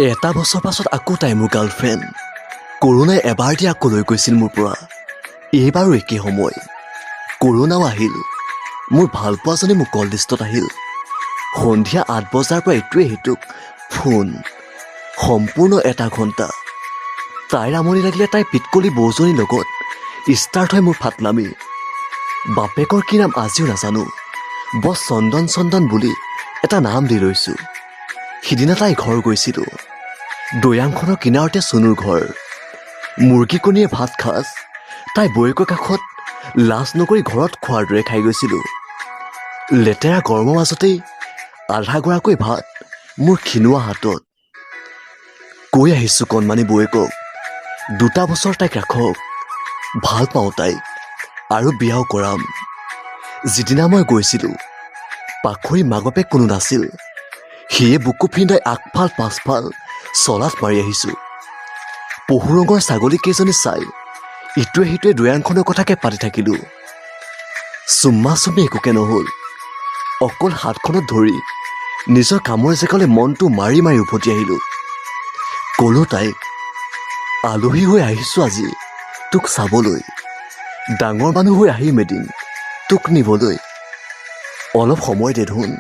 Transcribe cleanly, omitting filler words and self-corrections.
এটা বছৰ পাছত আকৌ তাই মোৰ গাৰ্লফ্ৰেণ্ড। কৰোণাই এবাৰ দি আকৌ লৈ গৈছিল মোৰ পৰা। এইবাৰো একে সময়, কৰোণাও আহিল, মোৰ ভালপোৱাজনী মোৰ কল লিষ্টত আহিল। সন্ধিয়া 8 বজাৰ পৰা এইটোৱে সেইটোক ফোন, সম্পূৰ্ণ এটা ঘণ্টা। তাইৰ আমনি লাগিলে তাই পিতকলি বৌজনীৰ লগত ষ্টাৰ্ট হয় মোৰ ফাটলামি। বাপেকৰ কি নাম আজিও নাজানো, বছ চন্দন চন্দন বুলি এটা নাম দি লৈছোঁ। সিদিনা তাই ঘৰ গৈছিলোঁ। দৈয়াংখনৰ কিনাৰতে চুনুৰ ঘৰ। মুৰ্গী কণীয়ে ভাত সাজ তাই বৌয়েকৰ কাষত লাজ নকৰি ঘৰত খোৱাৰ দৰে খাই গৈছিলোঁ। লেতেৰা গৰমৰ মাজতেই আধা গৰাকৈ ভাত মোৰ ক্ষীণোৱা হাতত। কৈ আহিছোঁ কণমানি বৌয়েকক, 2টা বছৰ তাইক ৰাখক, ভাল পাওঁ তাইক আৰু বিয়াও কৰাম। যিদিনা মই গৈছিলোঁ, পাখৰি মাক বাপেক কোনো নাছিল। সেয়ে বুকু ফিন্দাই আগফাল পাছফাল চলাথ মাৰি আহিছোঁ। পহু ৰঙৰ ছাগলীকেইজনী চাই ইটোৱে সিটোৱে দৈয়াংখনৰ কথাকে পাতি থাকিলোঁ। চুম্মা চুম্মি একোকে নহ'ল, অকল হাতখনত ধৰি নিজৰ কামৰ জেগালৈ মনটো মাৰি মাৰি উভতি আহিলোঁ। ক'লো তাইক, আলহী হৈ আহিছোঁ আজি তোক চাবলৈ, ডাঙৰ মানুহ হৈ আহিম এদিন তোক নিবলৈ। অলপ সময় দে ধোন।